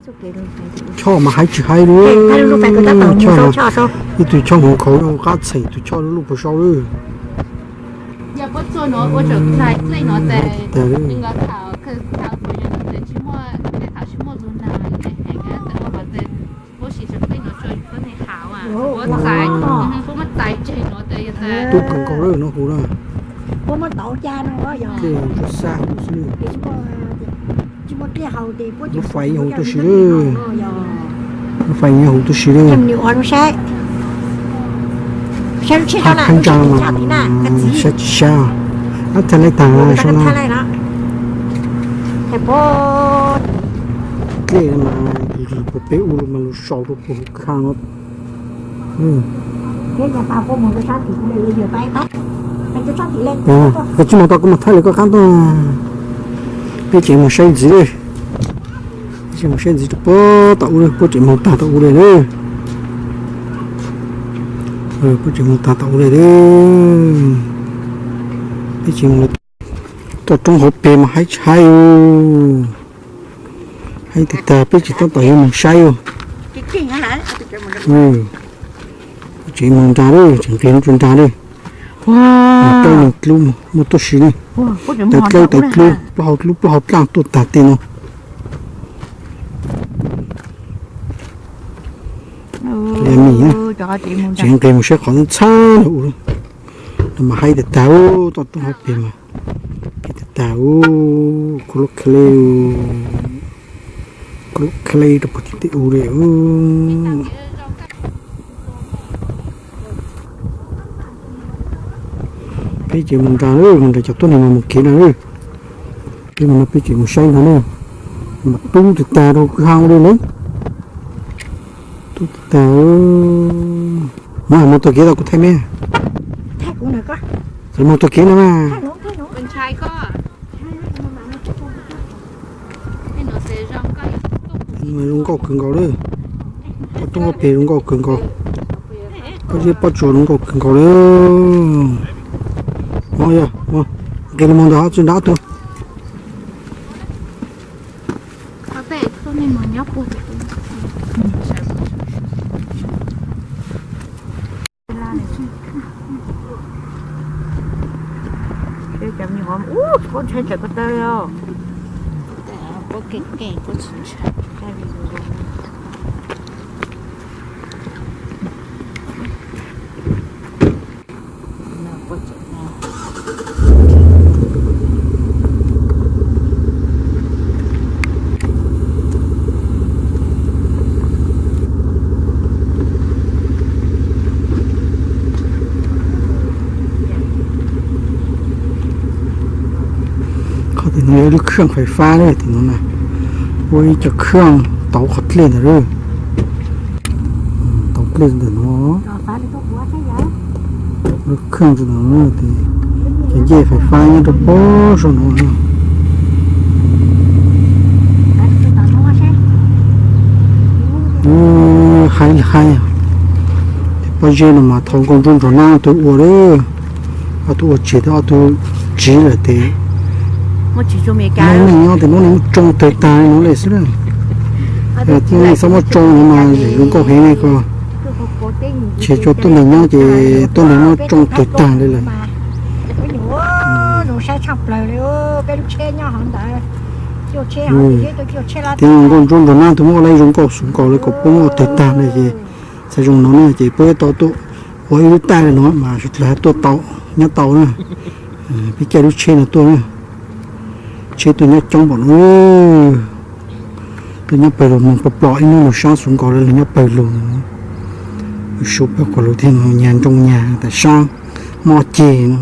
Choj mas haib tsis haib li. Choj, ib tug choj hmoov khaus zoo qab txheem tus choj lub lub puas sau lawm. Tub kawg nkaus lawm no hu na. Dlej tsuas xab hu xwb. Lub fais yeej hu tuaj si li. Lub fais yeej hu tuaj si li. Phab ntsa mas sab tsis sab, ab thaj lej tag sab na. Dlej mas puas peb ub los mas lug sau rau puag hauv khaj no. Koj tsis mus tau kuv mas thaij li koj qab tuaj. Peb tseem mus saib ntxiv, peb tseem mus saib ntxiv rau puag tom ub, puab tseem mus tag tom ub li lawm. Puab tseem mus tag tom ub li lawm. Peb tseem mus toj roob hauv pes mas haib tsis haib. Haib tag tag, peb tseem tab tom yuav mus saib os. Peb tseem mus nrad lawm, tseem nqis lub rua nrad lawm. Mus dlawb nws dlub, muaj tuaj si li. Tawv dlawb tawv dlub, plaub hau dlub plaub hau dlaaj tuaj tag tej no. Tseem nqis mus saib qhov ntxhab no. Los mas haib tag tag, toj roob hauv pes mas haib tag tag, kuv lub kha le, kuv lub kha le rau puag tim tej ub li. Peb tseem mus nrad, mus nrad cov tuab neeg mas mus kev nrad. Peb mus no peb tseem mus saib nrad na. Mas tub tag tag rau kwj ha ua li lawm. Tub tag tag. Mus tau kev tau kuv thaij me. Txawm mus tau kev no mas. Zoo nkauj kawg nkaus li. Pob roob pob peg zoo nkauj kawg nkaus. Pob zeb pob tsuas zoo nkauj kawg nkaus li. Nqis los mus ntawm tsis nrad tug. Qhov tim no yog ib lub khaj fais fab li tim no na, ua ib co khaj tauv qhov dlej ntawd. Tauv dlej ntawm no. Lub khaj ntawm no, cov ncej fais fab nyob rau pem saum no. Haib li haib. Pob zeb no mas thaum nkauj ntsuab nrog nab ob tug ua lawm, ob tug ua tseg, ob tug tsiv lawm tes. Lub neej nyob tes lub neej muab tsoo tawg tag li no li xwb na. Lub neej txhob muab tsoo no mas zoo nkauj heev li ko. Ces cov tuab neeg nyob ces tuab neeg muab tsoo tawg tag li lawm. Tes nkauj ntsuab nrog nab tug muab ua li zoo nkauj xwb nkaus li kom puab muab ua tawg tag li ces txhaj zoo no na ces puab tau tuaj ua ib lub taij li no mas sawv dlawg tuaj tau nyob tau na. Peb caij lub tsheb no tuaj na. Tsheb tuaj nyob coob npaum no. Tuaj nyob pawg lug moog plob plob ib hnub lug sab xwb nkaus li lug nyob pawg lug. Lug sab pawg lug thiab no nyag nroo nyag tas sab mob ceg no.